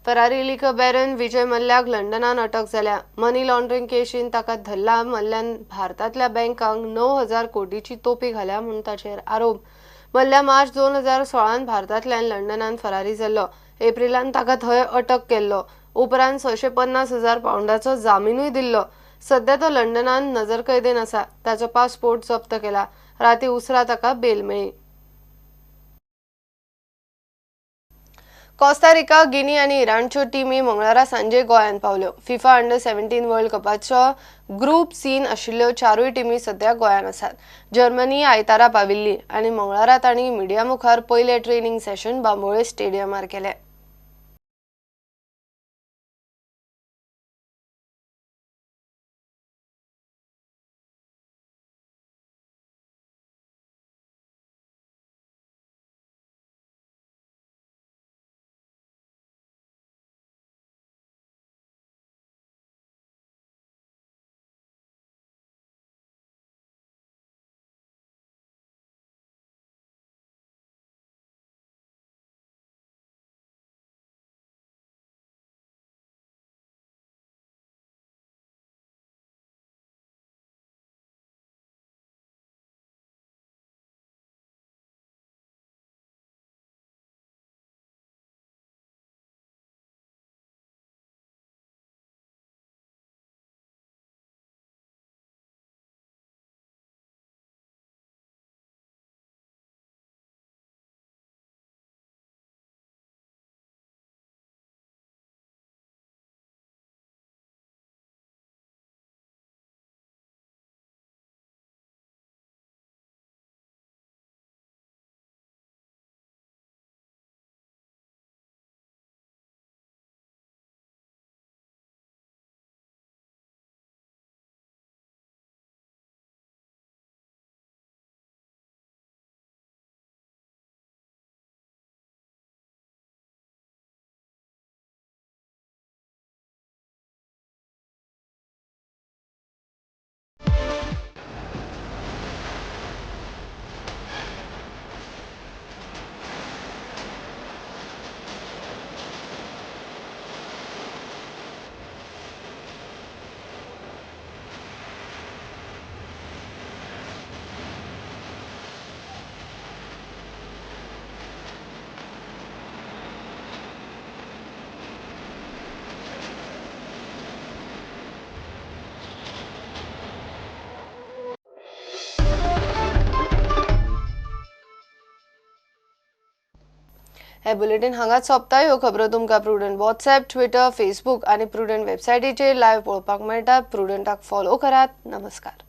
फरारी liquor baron Vijay मल्ल्याक लंडनान अटक जाल्या. Money laundering केशीन ताका धरला. मल्ल्यान भारतांतल्या बँकांक 9,000 कोटीची तोपी घाल्या म्हूण ताचेर आरोप. मल्ल्या मार्च 2016 भारतांतल्यान लंडनान फरारी जाल्लो. एप्रिलान ताका थंय अटक केल्लो. उपरांत 650,000 पावंडाचो जामीनूय दिल्लो. सध्या तो लंडनान नजरकैदेन आसा. ताचो पासपोर्ट जप्त केला. राती उसरा ताका बेल मेळ्ळी. कोस्टारिका, गिनी आनी इराणच्यो टिमी मंगळारा सांजे गोंयांत पावल्यो. फिफा अंडर 17 वर्ल्ड कपाचो ग्रुप सीन आशिल्ल्यो चारूय टिमी सध्या गोंयांत आसात. जर्मनी आयतारा पाविल्ली आनी मंगळारा तांणी मिडिया मुखार पयलें ट्रेनिंग सेशन बांबोळे स्टेडियमार केलें. हे बुलेटिन हांगाच सोंपता. ह्यो खबरो तुमकां प्रुडंट वॉट्सएप, ट्विटर, फेसबूक आनी प्रुडंट वेबसायटीचेर लायव्ह पळोवपाक मेळटा. प्रुडंटाक फॉलो करात. नमस्कार.